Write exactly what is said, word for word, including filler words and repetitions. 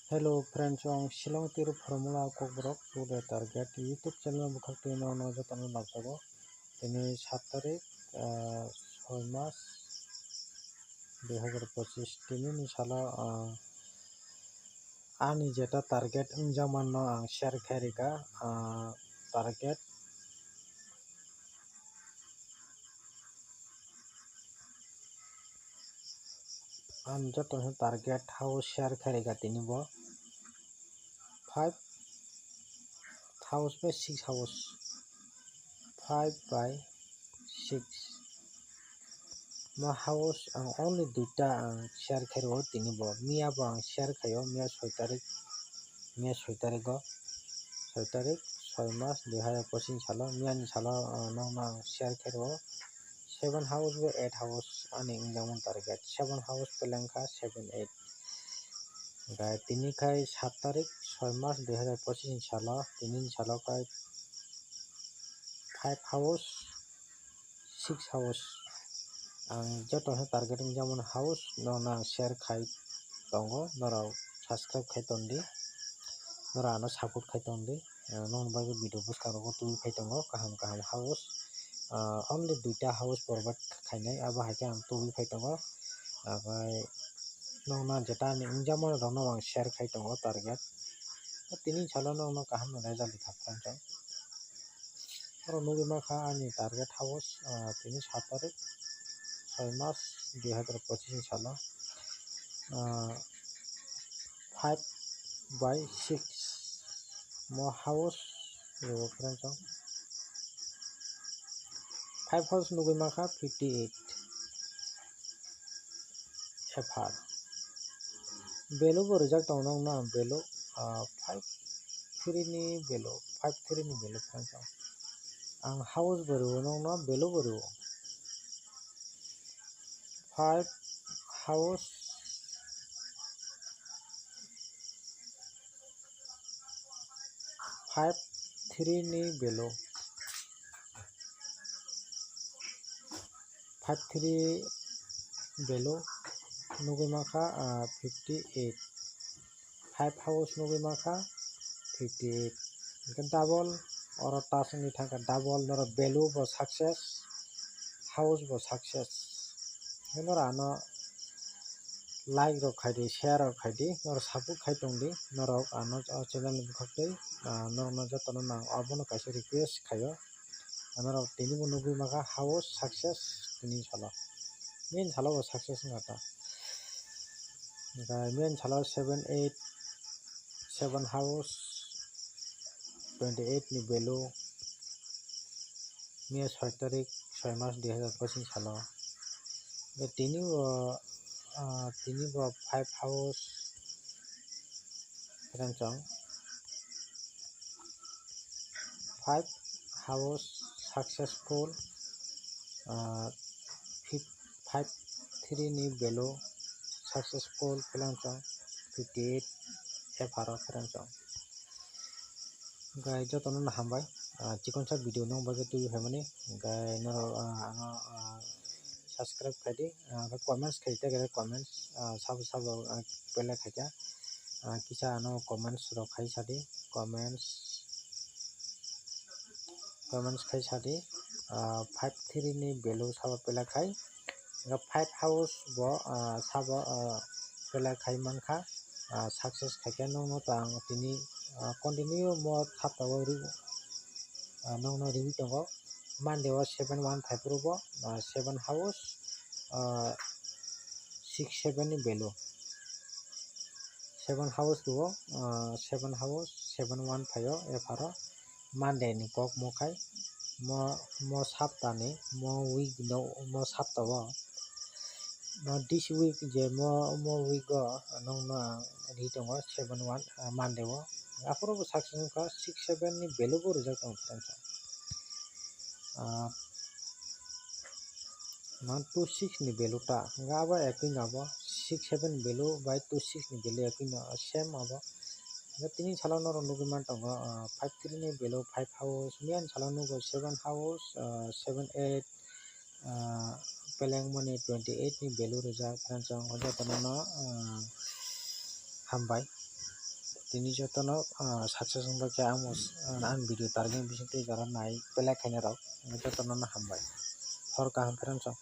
Hello friends, ang Shillong Tiru Formula Kokborok today target YouTube channel bwkhak twi nono jotono labjago. Tini sat tarik, ah, soi mas dui hazar pochis. Tini ni salo, ah, ani jeta target wngjakmano ang share khairika, ah, target Ang joto no target house share khairika tini bo five house bai six house, five by six. Mo house ang only duita ang share khairwo tini bo. Miya bo ang share khaio, miya soi tarik, miya soi tarik o, soi tarik, soi mas dui hazar pochis salo, miya ni salo, ah, nokno ang share khairwo. Seven house bai eight house ani wngjakmani target. Seven house peleng kha seven eight. Hingkhe tini khai sat tarik soi mas dui hazar pochis ni salo, tini ni salo khai five house, six house. Ang joto no target wngjakmani house no ang share khai tongo, norok subscribe khai tondi, norok ano support khai tondi. Ah, nokni bagwi video bwskango tubui phai tongo kaham kaham house. Ah, only duita house provide khainai, abo hai khe ang tubui phai tongo. Abai nokna jeta ani wngjakmani rokno ang share khai tongo target. Tini salo nokno kaham no result rikha friends. Oro nugwi mankha ani target house, ah, tini sat tarik soi mas dui hazar pochis ni salo. Ah, five by six mo house rwo friends. Five house nugwi mankha fifty eight F R. Value bo rijak tongo nokno value, ah, five three ni value, five three ni value friends. Ang house bo rwo nokno value bo rwo. Five house, five three ni value, five three value nugwi mankha, ah, fifty eight. Five house nugwi mankha fifty eight. Hingkhe double, oro touch wngwi thangkha double, norok value bo success, house bo success. Hingkhe norok ano like rok khaidi, share rok khaidi, norok support khai tongdi, norok ano o channel ni bwkhak twi, ah, norokno jotono nang abono kaisa request khaio. Norok tini bo nugwi mankha house success tini salo. Main salo bo success wngkha ta. Hingkhe main salo seven eight, seven house, twenty eight ni value. Miya soi tarik, soi mas dui hazar pochis salo. Hingkhe tini bo, ah, tini bo five house, Friends, chwng five house successful, ah, fif-, five three ni value successful, friends, chwng fifty eight F R o, friends, chwng. Hingkhe jotono no hambai, ah, chikon sa video nokbar khe tubui phaimani, hingkhe norok, ah, ano, ah, subscribe khaidi, ah, hingkhe comments khai, tei khe comments, ah, sabo sabo, ah, belai khaikha. Ah, kisa ano comments rok khai sadi, comments, comments khai sadi, ah, five three ni value sabo belai khai, hingkhe five house bo, ah, sabo, ah, belai khai mankha, ah, success khaikha nokno tang tini, ah, continue mo saptao ri-, ah, nokno riwi tongo. Monday o seven one five rwbo, ah, seven house, ah, six seven ni value. Seven house rwo, ah, seven house, seven one phaio, F R o. Monday ni kok mo khai, mo, mo sapta ni, mo week no, mo sapta o, mo this week je mo, mo week o nokno ang ri tongo seven one, ah, Monday o. Aphuru bo success wngkha, six seven ni value bo rijak tongo friends. Ah, man two six ni value ta, hingkhe abo ekoi no abo six seven value bai two six ni value ekoi no same abo. Hingkhe tini salo norok nugui man tongo, ah, five three ni value five house, miyani salo nugo seven house, ah, seven eight, ah, peleng mani twenty eight ni value rijak, friends, ang jotono no, ah, hambai. Tini jotono, ah, success wngbai khe ang, ah, ang video target bising twi jora nai belai khaina rok jotono no hambai. Hor kaham friends rok.